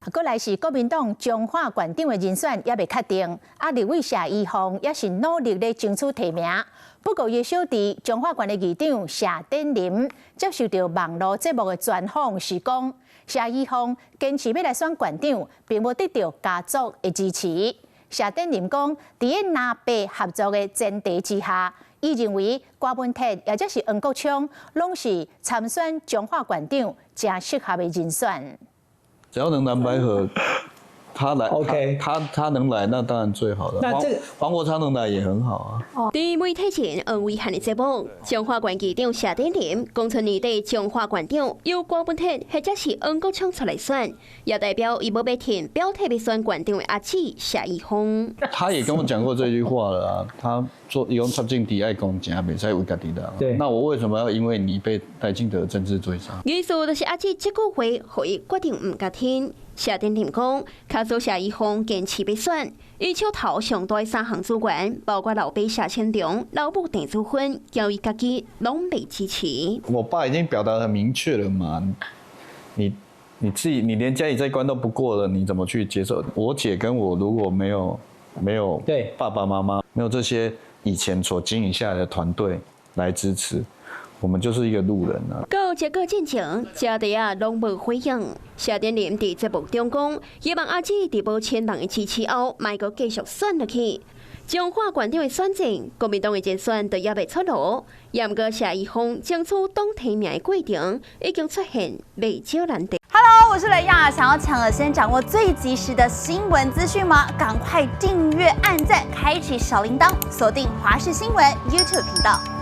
閣來是國民黨彰化縣長的人選猶未確定，啊，立委謝宜鳳也是努力咧爭取提名。不過，伊小弟彰化縣的議長謝典林接受著網路節目的專訪時講，謝宜鳳堅持欲來選縣長，並無得著家族的支持。謝典林講，佇咧藍白合作的前提之下，伊認為郭文鐵抑者是黃國昌，攏是參選彰化縣長誠適合的人選。只要能藍白合，他來，OK，他能來，那當然最好了。那這個黃國昌能來也很好啊。佇媒體前，黃偉漢的節目，彰化縣議長謝典林講出年底彰化縣長由郭文鐵或者是黃國昌出來選，也代表伊無欲挺表態欲選縣長的阿姊謝宜鳳。他也跟我講過這句話了啊，他說伊講插政治愛公正，袂使為家己人。那我為什麼要因為你被賴清德政治追殺？意思就是阿姊這句話，予伊決定毋共挺。謝典林講，假使謝宜鳳堅持欲選，伊手頭上大三項資源，包括老爸謝千良、老母鄭祖芬，叫伊家己攏袂支持。我爸已經表達很明確了嘛，你自己，你連家裡這關都不過了，你怎麼去接受？我姐跟我如果沒有爸爸媽媽，沒有這些以前所經營下來的團隊來支持，我們就是一個路人啊。到這個進程，家底仔攏無回應。謝典林佇節目中講，希望阿姊佇無親人的支持後，莫閣繼續選落去。彰化縣長的選戰，國民黨的人選都猶未出爐。也毋過謝宜鳳爭取黨提名的過程，已經出現袂少難題。 Hello，我是雷亞，想要搶先掌握最及時的新聞資訊嗎？趕快訂閱、按讚、開啟小鈴鐺，鎖定華視新聞 YouTube 頻道。